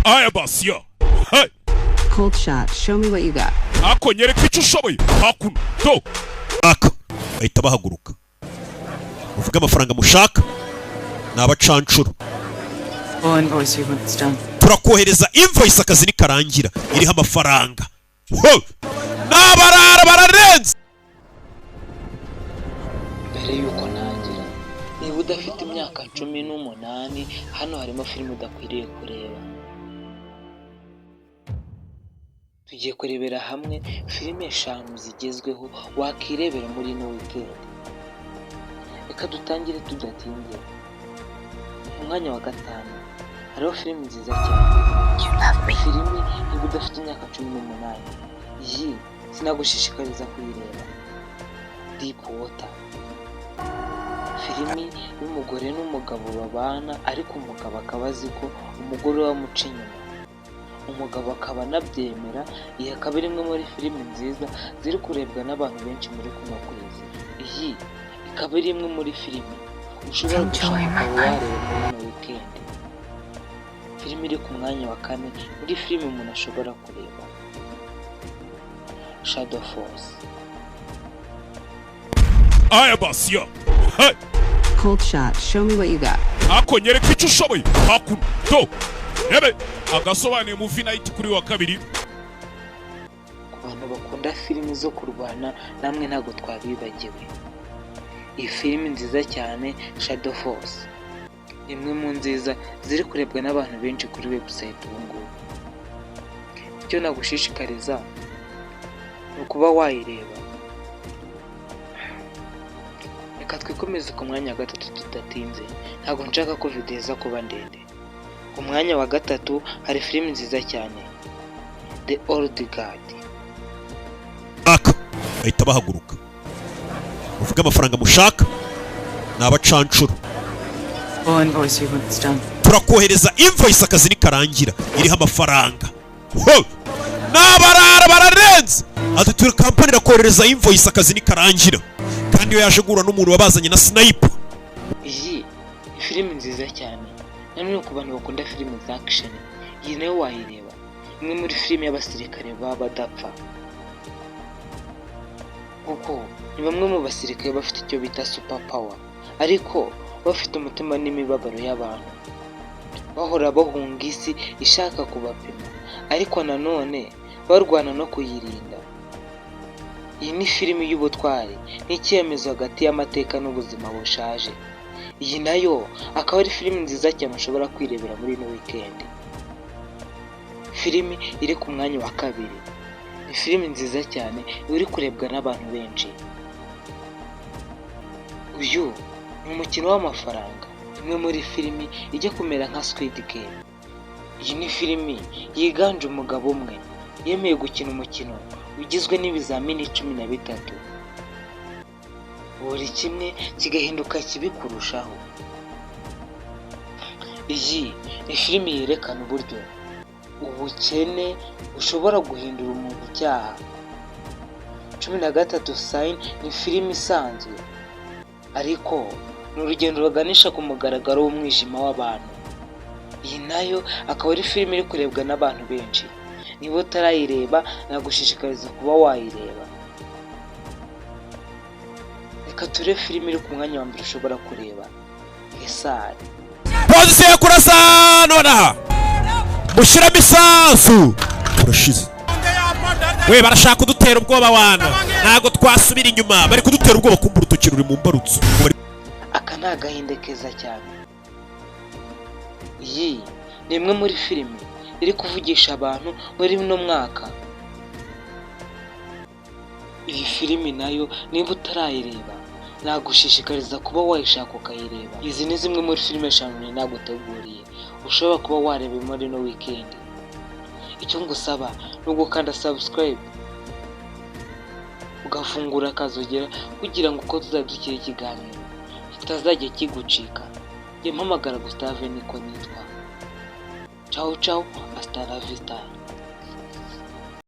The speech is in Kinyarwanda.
Aya basiya. Hey! Cold shot. Show me what you got. Ako nyereka icyo ushoboye hakuno to. Aka bahita bahaguruka, muvuge amafaranga mushaka, ni abacancuro. We'll invoice you when it's done. Turakohereza invoice akazi nikarangira, iriho amafaranga. Ho! N'abarara bararenze. Mbere y'uko ntangira, niba udafite imyaka 18, hano harimo filime udakwiriye kureba. Tugiye kurebera hamwe filime eshanu zigezweho wakirebera muri ino weekend. Reka dutangire tudatinze. Ku mwanya wa gatanu hariho filime nziza cyane. Filime niba udafite imyaka 18, iyi sinagushishikariza kuyireba. Deep Water, filimi y'umugore n'umugabo babana, ariko umugabo akaba azi ko umugore we amuca inyuma, umugabo akaba anabyemera. Iyi akaba ari imwe muri filimi nziza ziri kurebwa n'abantu benshi muri kuno kwezi. Iyi ikaba ari imwe muri filimi ushobora gushaka ukaba wareba muri ino weekend. Filimi iri ku mwanya wa kane muri filimi umuntu ashobora kureba, Shadow Force. Aya basiya. Hey! Cold shot. Show me what you got. Ako nyereka icyo ushoboye hakuno to. Ebe agasobanuye Movie Night kuri wa kabiri. Ku bantu bakunda filimi zo kurwana, namwe ntabwo twabibagiwe. Iyi filimi nziza cyane, Shadow Force, ni imwe mu nziza ziri kurebwa n'abantu benshi kuri website ubu ngubu. Icyo nagushishikariza ni ukuba wayireba. Reka twikomeze ku mwanya wa gatatu tudatinze, ntabwo nshaka ko video iza kuba ndende. Ku mwanya wa gatatu hari filimi nziza cyane, The Old Guard. Aka bahita bahaguruka, muvuge amafaranga mushaka, ni abacancuro. We'll invoice you when it's done. Turakohereza invoice akazi nikarangira, iriho amafaranga. Ho! N'abarara bararenze. Ati turi kampani irakohereza invoice akazi nikarangira, kandi iyo yaje guhura n'umuntu wabazanye na sniper. Iyi ni filimi nziza cyane nanone ku bantu bakunda filimi za action, iyi nayo wayireba. Imwe muri filimi y'abasirikare baba badapfa, kuko ni bamwe mu basirikare bafite icyo bita super power, ariko bafite umutima n'imibabaro y'abantu, bahora bahunga isi ishaka kubapima, ariko nanone barwana no kuyirinda. Iyi ni filimi y'ubutwari n'icyemezo hagati y'amateka n'ubuzima bushaje. Iyi nayo akaba ari filimi nziza cyane ushobora kwirebera muri ino weekend. Filimi iri ku mwanya wa kabiri ni filimi nziza cyane iri kurebwa n'abantu benshi. Uyu ni umukino w'amafaranga, imwe muri filimi ijya kumera nka Squid Game. Iyi ni filimi yiganje umugabo umwe yemeye gukina umukino ugizwe n'ibizamini 13, buri kimwe kigahinduka kibi kurushaho. Iyi ni filimi yerekana uburyo ubukene bushobora guhindura umuntu icyaha. 13 Signs ni filimi isanzwe, ariko ni urugendo ruganisha ku mugaragaro w'umwijima w'abantu. Iyi nayo akaba ari filimi iri kurebwa n'abantu benshi. Niba utarayireba, nagushishikariza kuba wayireba. Reka turebe filimi iri ku mwanya wa mbere ushobora kureba, Kesari. Position yo kurasa nonaha, mushyiramo isasu, turashize we. Barashaka kudutera ubwoba wana, ntabwo twasubira inyuma, bari kudutera ubwoba. Kumva urutoki ruri mu mbarutso. Aka ni agahinda keza cyane. Iyi ni imwe muri filimi iri kuvugisha abantu muri uno mwaka. Iyi filimi nayo niba utarayireba, nagushishikariza kuba wayishaka ukayireba. Izi ni zimwe muri filime eshanu nari naguteguriye ushobora kuba wareba muri ino weekend. Icyo ngusaba ni ugukanda subscribe, ugafungura akazogera, kugira ngo uko tuzajya dushyira ikiganiro kitazajya kigucika. Njye mpamagara Gustave niko nitwa. Ciao ciao, hasta la vista.